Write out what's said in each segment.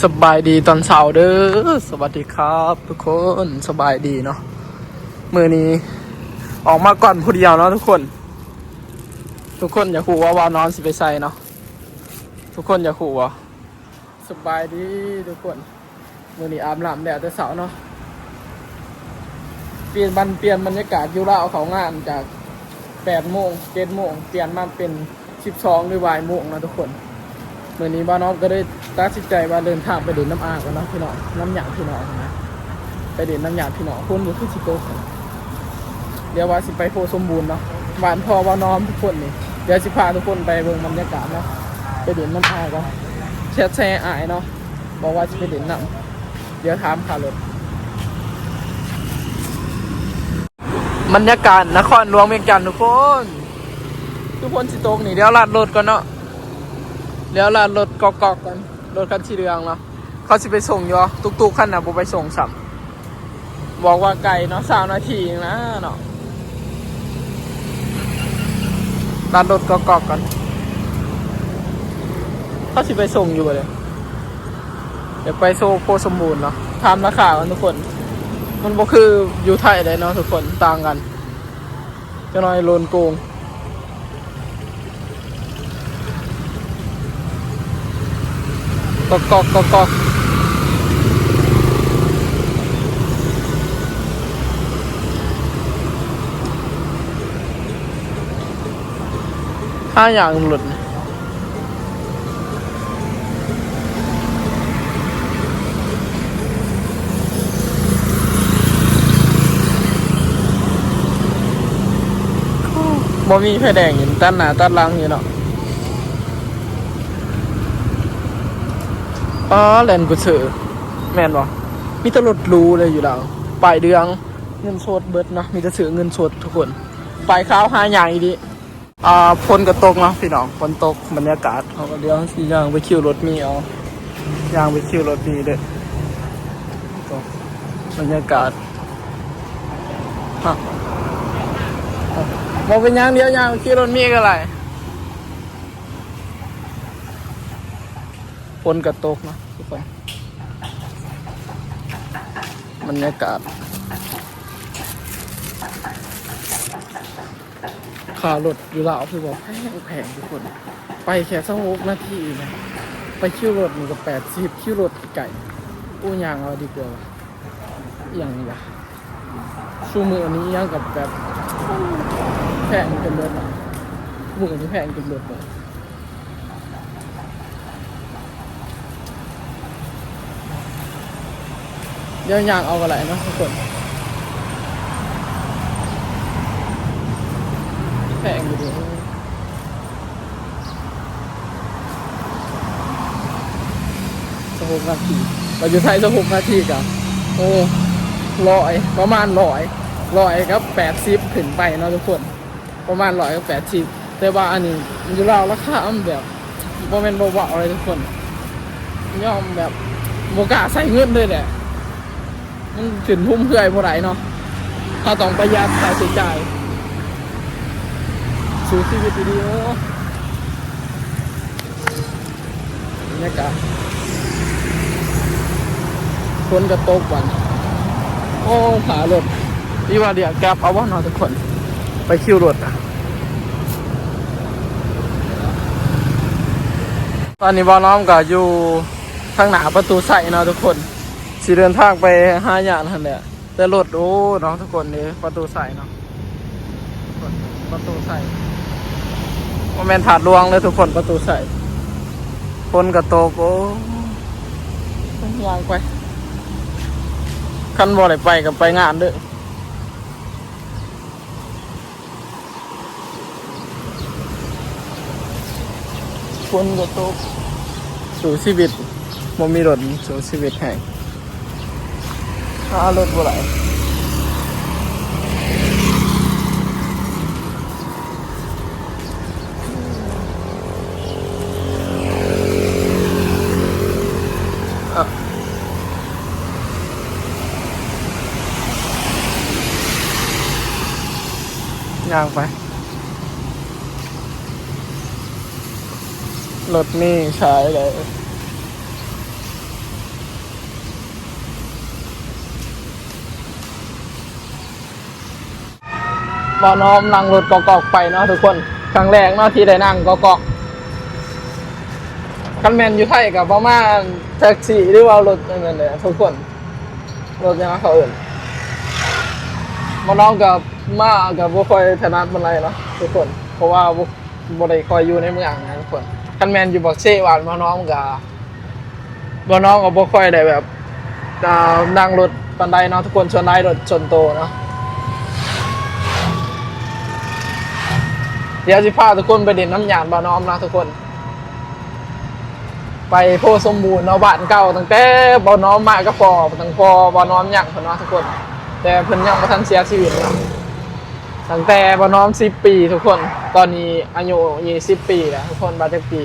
ສະບາຍດີຕອນເຊົ້າເດີ້ ສະຫວັດດີຄັບທຸກຄົນ ສະບາຍດີເນາະ. ມື້ນີ້ອອກມາກ່ອນຜູ້ດຽວເນາະທຸກຄົນ. ທຸກຄົນຢາກຮູ້ວ່າບ່າວນອນຊິໄປໃສເນາະ? ທຸກຄົນຢາກຮູ້ບໍ່? ສະບາຍດີທຸກຄົນ. ມື້ນີ້ອາບນ້ຳແລ້ວແຕ່ເຊົ້າເນາະ. ປ່ຽນບັນ ປ່ຽນບັນຍາກາດຢູ່ລາວເຂົ້າງານ ຈາກແປດໂມງ ເຈັດໂມງ ປ່ຽນມາເປັນສິບສອງ ຫຼື ບ່າຍໂມງເນາະທຸກຄົນ. ມື້ນີ້ບ່າວນອນກໍເລີຍຕັດສິນໃຈວ່າເດີນທາງໄປຫຼິ້ນນຳອາກ່ອນເນາະພີ່ນ້ອງ ນຳຍາດພີ່ນ້ອງນະ ໄປຫຼິ້ນນຳຍາດພີ່ນ້ອງ. ຝົນກໍຄືຊິຕົກ ດຽວວ່າຊິໄປໂພສົມບູນເນາະ ບ້ານພໍ່ບ່າວນອນທຸກຄົນນີ້. ດຽວຊິພາທຸກຄົນໄປເບິ່ງບັນຍາກາດເນາະ ໄປຫຼິ້ນນຳອ້າຍກ່ອນ. ແຊັດໃສ່ອ້າຍເນາະ ບອກວ່າຊິໄປຫຼິ້ນນຳ ດຽວຖາມຄ່າລົດ. ບັນຍາກາດນະຄອນຫຼວງວຽງຈັນທຸກຄົນ ຄືຝົນຊິຕົກນີ້. ດຽວລັດລົດກ່ອນເນາະ ດຽວລັດລົດກອກໆກ່ອນ ລົດຄັນສີເຫຼືອງເນາະ. ເຂົາຊິໄປສົ່ງຢູ່ ຕຸກໆຄັນນະບໍ່ໄປສົ່ງຊ້ຳ ບອກວ່າໄກເນາະ ຊາວນາທີເອງນະເນາະ. ລັດລົດກອກໆກ່ອນ ເຂົາຊິໄປສົ່ງຢູ່ບໍ່ເດ? ຢາກໄປໂຊ ໂພສົມບູນເນາະ. ຖາມລາຄາກ່ອນທຸກຄົນ ມັນບໍ່ຄືຢູ່ໄທເດ້ເນາະທຸກຄົນ ຕ່າງກັນ. ຈັກໜ້ອຍໂດນໂກງ ກອກໆ ກອກໆ. ຫາຍາກ ລົດ ບໍ່ມີໄຟແດງຢູ່ ຕັດໜ້າຕັດຫຼັງຢູ່ເນາະ. ປ້າ ແລ່ນກູເຊີ ແມ່ນບໍ່? ມີແຕ່ລົດຫຼູເລີຍຢູ່ລາວ ປ້າຍເຫຼືອງ ເງິນສົດເບິດເນາະ ມີແຕ່ຊື້ເງິນສົດທຸກຄົນ. ປ້າຍຂາວຫາຍາກອີ່ຫຼີ. ອ່າ ຝົນກໍຕົກເນາະພີ່ນ້ອງ ຝົນຕົກ. ບັນຍາກາດ ເຮົາກໍດຽວຊິຍ່າງໄປຄິວລົດເມເອົາ ຍ່າງໄປຄິວລົດເມເດີ້. ບັນຍາກາດ ຮະ ບໍ່ເປັນຫຍັງ ດຽວຍ່າງໄປຄິວລົດເມກໍໄດ້. ຝົນກໍຕົກເນາະທຸກຄົນ ບັນຍາກາດ. ຄ່າລົດຢູ່ລາວຄືວ່າແພງໆ ທຸກຄົນ ໄປແຄ່ຊາວຫົກນາທີນະ ໄປຄິວລົດນີ້ກໍແປດສິບ ຄິວລົດໄກ. ໂອ້ ຍ່າງເອົາດີກວ່າ ຫຍັງວະ ຊຸມື້ນີ້ຫຍັງກໍແບບແພງຈົນເບິດ ມື້ນີ້ແພງຈົນເບິດ. ດຽວຍ່າງເອົາກໍໄດ້ເນາະທຸກຄົນ ແພງຢູ່ເດ. ຊາວຫົກນາທີ ວ່າຢູ່ໄທຊາວຫົກນາທີກະ ໂອ້ ຮ້ອຍ ປະມານຮ້ອຍ ຮ້ອຍກັບແປດສິບຂຶ້ນໄປເນາະທຸກຄົນ. ປະມານຮ້ອຍກັບແປດສິບ ແຕ່ວ່າອັນນີ້ຢູ່ລາວລາຄາມັນແບບບໍ່ແມ່ນເບົາໆເລີຍທຸກຄົນ ຍອມແບບບໍ່ກ້າໃຊ້ເງິນເລີຍແຫຼະ ມັນຂຶ້ນຟຸມເຟືອຍບໍ່ໄດ້ເນາະ ເຮົາຕ້ອງປະຢັດຄ່າໃຊ້ຈ່າຍ ສູ້ຊີວິດອີ່ຫຼີ. ໂອ້ ບັນຍາກາດ ຝົນກໍຕົກບັດ ໂອ້ ຖ້າລົດ ຫຼືວ່າລຽກແກັບເອົາບໍ່ເນາະທຸກຄົນ ໄປຄິວລົດ. ຕອນນີ້ບ່າວນ້ອມກໍຢູ່ທາງໜ້າປະຕູໄຊເນາະທຸກຄົນ ຊິເດີນທາງໄປຫາຍາດຫັ້ນແຫຼະ ແຕ່ລົດ ໂອ້ ເນາະທຸກຄົນເດ້ ປະຕູໄຊເນາະ. ປະຕູໄຊ ບໍ່ແມ່ນທາດຫຼວງເດີທຸກຄົນ ປະຕູໄຊ. ຝົນກໍຕົກ ໂອ້ ຍ່າງໄປ ຄັນບໍ່ໄດ້ໄປກໍໄປງານເດີ. ຝົນກໍຕົກ ສູ້ຊີວິດ ບໍ່ມີລົດ ສູ້ຊີວິດແຮງ ຫາລົດບໍ່ໄດ້. ຍ່າງໄປ ລົດເມສາຍໃດ. ບ່າວນ້ອມນັ່ງລົດກອກໆໄປເນາະທຸກຄົນ, ຄັ້ງແລກເນາະທີ່ໄດ້ນັ່ງກອກໆ. ຄັນແມ່ນຢູ່ໄທກໍປະມານແທັກຊີ ຫຼືວ່າລົດອັນນັ້ນແຫຼະທຸກຄົນ, ລົດຫຍັງເຂົາເອີ້ນ. ບ່າວນ້ອມກໍມາກໍບໍ່ຄ່ອຍຖະໜັດປານໃດເນາະທຸກຄົນ, ເພາະວ່າບໍ່ ບໍ່ໄດ້ຄ່ອຍຢູ່ໃນເມືອງນະທຸກຄົນ. ຄັນແມ່ນຢູ່ປາກເຊບ້ານບ່າວນ້ອມກະ ບ່າວນ້ອມກໍບໍ່ຄ່ອຍໄດ້ແບບ ອ່າ ນັ່ງລົດປານໃດເນາະທຸກຄົນ, ສ່ວນຫຼາຍລົດສ່ວນໂຕເນາະ. ດຽວຊິພາທຸກຄົນໄປຫຼິ້ນນຳຍາດບ່າວນ້ອມເນາະທຸກຄົນ, ໄປໂພສົມບູນເນາະ, ບ້ານເກົ່າຕັ້ງແຕ່ບ່າວນ້ອມມາກັບພໍ່, ຕັ້ງພໍ່ບ່າວນ້ອມຍັງພຸ້ນເນາະທຸກຄົນ, ແຕ່ເພິ່ນຍັງບໍ່ທັນເສຍຊີວິດເນາະ. ຕັ້ງແຕ່ບ່າວນ້ອມສິບປີທຸກຄົນ, ຕອນນີ້ອາຍຸຊາວສີ່ປີແລ້ວທຸກຄົນ, ວ່າຈັກປີ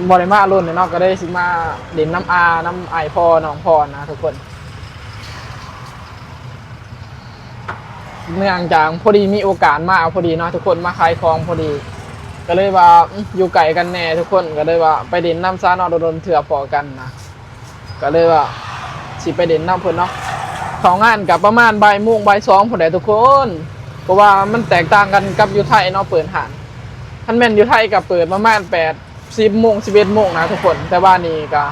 ບໍ່ໄດ້ມາດົນແລ້ວເນາະ, ກໍເລີຍຊິມາຫຼິ້ນນຳອາ ນຳອ້າຍພໍ່ ນ້ອງພໍ່ນະທຸກຄົນ. ເນື່ອງຈາກພໍດີມີໂອກາດມາພໍດີເນາະທຸກຄົນ, ມາຂາຍຂອງພໍດີ, ກໍເລີຍວ່າ ອືມ ຢູ່ໃກ້ກັນແດ່ທຸກຄົນ, ກໍເລີຍວ່າໄປຫຼິ້ນນຳຊະເນາະ, ດົນໆເທື່ອພໍ້ກັນນະ. ກໍເລີຍວ່າຊິໄປຫຼິ້ນນຳເພິ່ນເນາະ. ເຂົ້າງານກໍປະມານບ່າຍໂມງ ບ່າຍສອງພຸ້ນແຫຼະທຸກຄົນ, ເພາະວ່າມັນແຕກຕ່າງກັນກັບຢູ່ໄທເນາະ ເປີດຮ້ານ. ຄັນແມ່ນຢູ່ໄທກໍເປີດປະມານແປດ ສິບໂມງ ສິບເອັດໂມງນະທຸກຄົນ, ແຕ່ວ່ານີ້ກໍ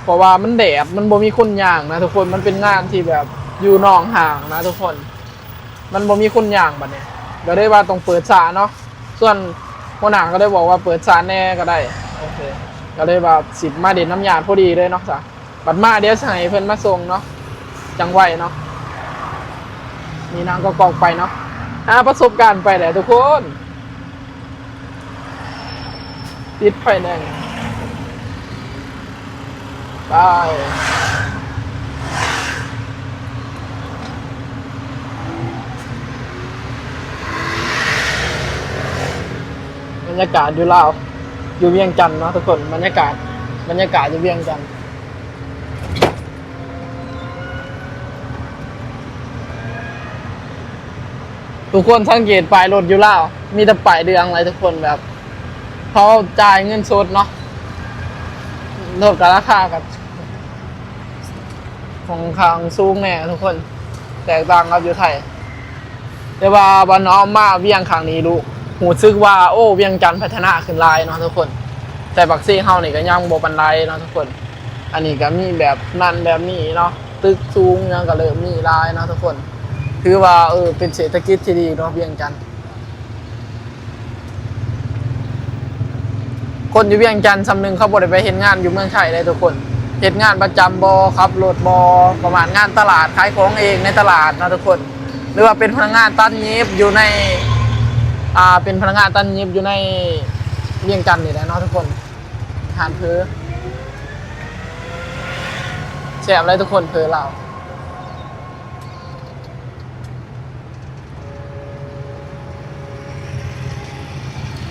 ເພາະວ່າມັນແດດ ມັນບໍ່ມີຄົນຍ່າງນະທຸກຄົນ, ມັນເປັນງານທີ່ແບບຢູ່ນອກຫ້າງນະທຸກຄົນ. ມັນບໍ່ມີຄົນຍ່າງບັດນີ້, ກໍເລີຍວ່າຕ້ອງເປີດຊ້າເນາະ. ສ່ວນຫົວໜ້າກໍເລີຍບອກວ່າເປີດຊ້າແດ່ກໍໄດ້, ໂອເຄ, ກໍເລີຍວ່າຊິມາຫຼິ້ນນຳຍາດພໍດີເລີຍເນາະ. ບັດມາດຽວຊິໃຫ້ເພິ່ນມາສົ່ງເນາະ, ຈັ່ງໄວເນາະ. ນີ້ນາງກໍກອກໄປເນາະ, ຫາປະສົບການໄປແຫຼະທຸກຄົນ. ຕິດໄຟແດງ ໄປ. ບັນຍາກາດຢູ່ລາວ ຢູ່ວຽງຈັນເນາະທຸກຄົນ, ບັນຍາກາດ ບັນຍາກາດຢູ່ວຽງຈັນ. ທຸກຄົນສັງເກດປ້າຍລົດຢູ່ລາວ ມີແຕ່ປ້າຍເຫຼືອງເລີຍທຸກຄົນ, ແບບເຮົາຈ່າຍເງິນສົດເນາະ, ລົດກໍລາຄາກໍຂ້ອນຂ້າງສູງແດ່ທຸກຄົນ, ແຕກຕ່າງກັບຢູ່ໄທ. ແຕ່ວ່າບ່າວນ້ອມມາວຽງຄັ້ງນີ້ ຮູ້ ຮູ້ສຶກວ່າ ໂອ້ ວຽງຈັນພັດທະນາຂຶ້ນຫຼາຍເນາະທຸກຄົນ, ແຕ່ປາກເຊເຮົານີ້ກໍຍັງບໍ່ປານໃດເນາະທຸກຄົນ. ອັນນີ້ກໍມີແບບນັ້ນແບບນີ້ເນາະ, ຕຶກສູງຫຍັງກໍເລີ່ມມີຫຼາຍເນາະທຸກຄົນ. ຖືວ່າ ເອີ ເປັນເສດຖະກິດທີ່ດີເນາະ ວຽງຈັນ. ຄົນຢູ່ວຽງຈັນສ່ຳໜຶ່ງ ເຂົາບໍ່ໄດ້ໄປເຮັດງານຢູ່ເມືອງໄທເດ້ທຸກຄົນ, ເຮັດງານປະຈຳບໍ ຂັບລົດບໍ ປະມານງານຕະຫຼາດ ຂາຍຂອງເອງໃນຕະຫຼາດເນາະທຸກຄົນ, ຫຼືວ່າເປັນພະນັກງານຕັດຫຍິບຢູ່ໃນ ອ່າ ເປັນພະນັກງານຕັດຫຍິບຢູ່ໃນວຽງຈັນນີ້ແຫຼະເນາະທຸກຄົນ. ຮ້ານເຝີ ແຊບຫຼາຍທຸກຄົນ ເຝີລາວ.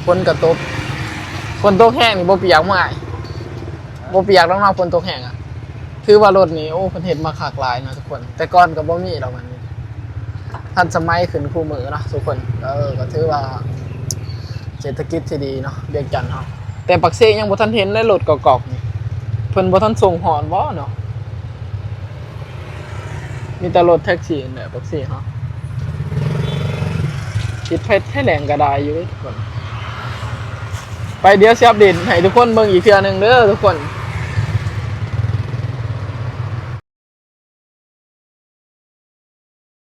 ຝົນກໍຕົກ, ຝົນຕົກແຮງນີ້ບໍ່ປຽກບໍ່ອາຍ? ບໍ່ປຽກດອກເນາະ ຝົນຕົກແຮງອະ. ຖືວ່າລົດນີ້ ໂອ້ ເພິ່ນເຮັດມາຄັກຫຼາຍເນາະທຸກຄົນ, ແຕ່ກ່ອນກໍບໍ່ມີດອກ ອັນນີ້ທັນສະໄໝຂຶ້ນຄູ່ມື້ເນາະທຸກຄົນ. ເອີ ກໍຖືວ່າເສດຖະກິດທີ່ດີເນາະ ວຽງຈັນເຮົາ, ແຕ່ປາກເຊຍັງບໍ່ທັນເຫັນເລີຍ ລົດກອກໆນີ້ ເພິ່ນບໍ່ທັນສົ່ງຮອດບໍເນາະ? ມີແຕ່ລົດແທັກຊີແຫຼະ ປາກເຊເຮົາ. ຕິດໄຟ ໄຟແດງກໍໄດ້ຢູ່ເດ້ທຸກຄົນ. ໄປ ດຽວຊິອັບເດດໃຫ້ທຸກຄົນເບິ່ງອີກເທື່ອໜຶ່ງເດີທຸກຄົນ.